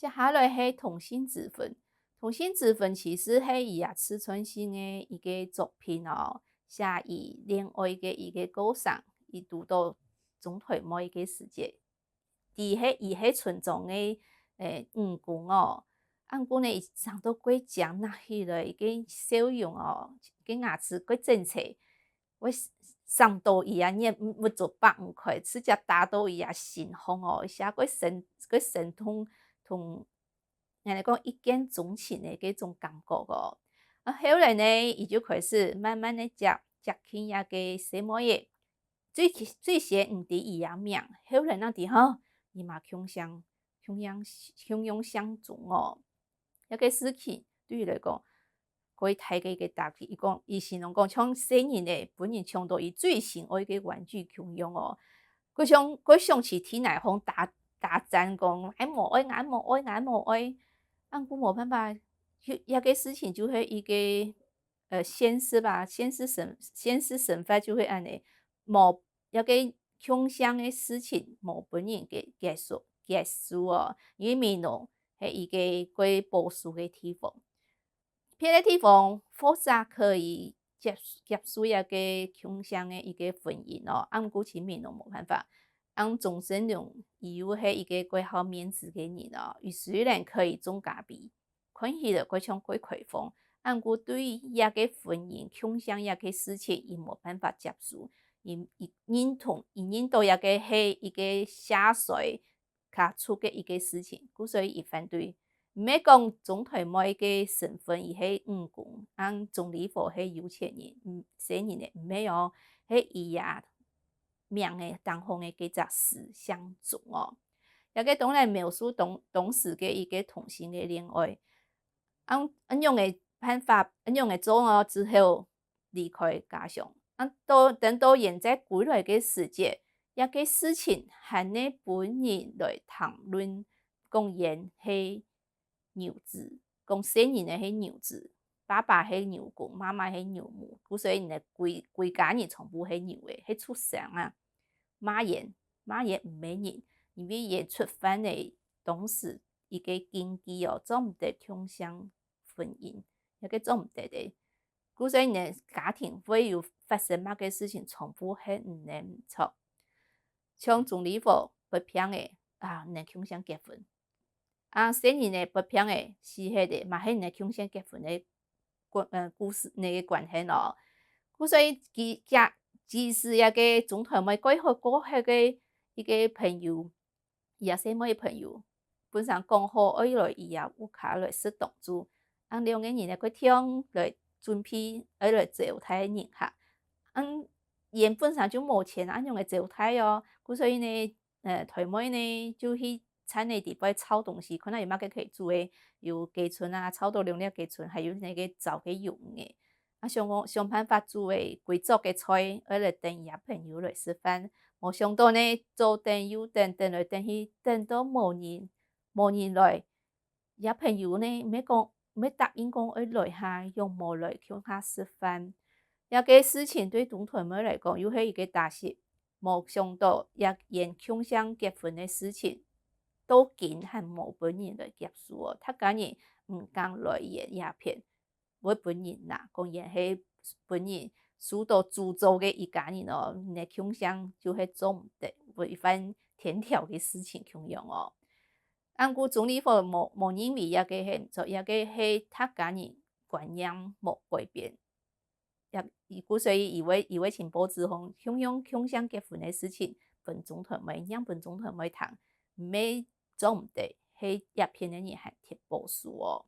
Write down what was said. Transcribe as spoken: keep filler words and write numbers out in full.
接下來係同性之婚。同性之婚其實係佢也自傳性个一個作品哦，寫佢戀愛个一個過程，佢堵到鍾台妹个時節。佢係佢係村莊个誒女工哦，毋過呢，佢生到蓋靚，拿起來个笑容哦，个牙齒蓋整齊，會生到佢啊，眼目珠擘毋開，直接打到佢啊心項哦，寫蓋生蓋生動同 𠊎來講一見鍾情个該種感覺哦。啊，後來呢，佢就開始慢慢个接接近這個細妹仔。最最先毋知佢个名，後來正知吼，佢嘛共姓共樣共樣姓鍾哦。這個事情對佢來講， 蓋大个一個打擊。佢講，佢形容講，像細人仔分人搶到佢最心愛个玩具共樣哦。佢想，佢想去地泥項打打轉，講，𠊎無愛，𠊎無愛，𠊎無愛。毋過無辦法，這這個事情就係一個呃現實吧，現實生現實生活就係恁呢，無這個共姓个事情無分人个接受接受哦，因為美濃係一個蓋保守个地方。 別个地方或者可以接接受這個共姓个一個婚姻哦，毋過在美濃無辦法。恁鍾鎮良佢又係一個蓋好面子个人哦，佢雖然可以種咖啡，看起來蓋像蓋開放，毋過對於這個婚姻共姓這個事情，佢無辦法接受，佢佢認同佢認到這個係一個下衰 家族个一個事情，故所以佢反對。毋係講鍾台妹个身份佢係女工，恁鍾理和係有錢人，嗯，細人仔毋係哦，係佢啊名仔頂項个該隻字姓鍾哦。這個當然描述當當時个一個同性个戀愛。恁恁樣个辦法，恁樣个做哦之後， 離開家鄉。啊，到等到現在歸來个時節，這個事情還係分人來談論，講佢係牛子，講細人仔係牛子，爸爸係牛公，媽媽係牛母，故所以呢歸歸家人全部係牛仔，係畜生啊。罵佢罵佢毋係人，因為佢觸犯了當時一個禁忌哦，做毋得共姓婚姻，這個做毋得个。 故所以呢，家庭會有發生麼个事情，全部係毋能毋著。像鍾理和發病了，啊，毋能共姓結婚。啊，細人仔發病了，死忒了，嘛係毋能共姓結婚个故呃故事，該個關係囉。故所以佢佢佢係這個鍾台妹蓋好過好个一個朋友， 佢个細妹个朋友，本身講好愛來佢个屋下來食當晝，恁兩個人呢，佢定來準備愛來招待人客。恁佢本身就無錢，恁樣个招待哦，故所以呢，呃，台妹呢就去餐廳底背抄東西，看下有麼个可以煮个，有雞春啊，抄到兩粒雞春，還有該個炒个魷魚仔。 啊，想講想辦法煮个歸桌个菜，愛來等佢个朋友來食飯。無想到呢，左等右等，等來等去，等到無人，無人來。佢个朋友呢，毋係講毋係答應講愛來哈，仰無來共下食飯。這個事情對鍾台妹來講，又係一個打擊。無想到這佢共姓結婚个事情，到今還無分人來接受哦，客家人毋敢來佢這片。 會分人罵，講佢係分人受到詛咒个一家人哦，你个共姓就係做毋得，違反天條个事情共樣哦。毋過鍾理和無無認為這個係毋著，這個係客家人觀念無改變。也故所以佢會佢會尋報紙項，共樣共姓結婚个事情，分鍾台妹，講分鍾台妹聽，毋係做毋得，係這片个人還忒保守哦。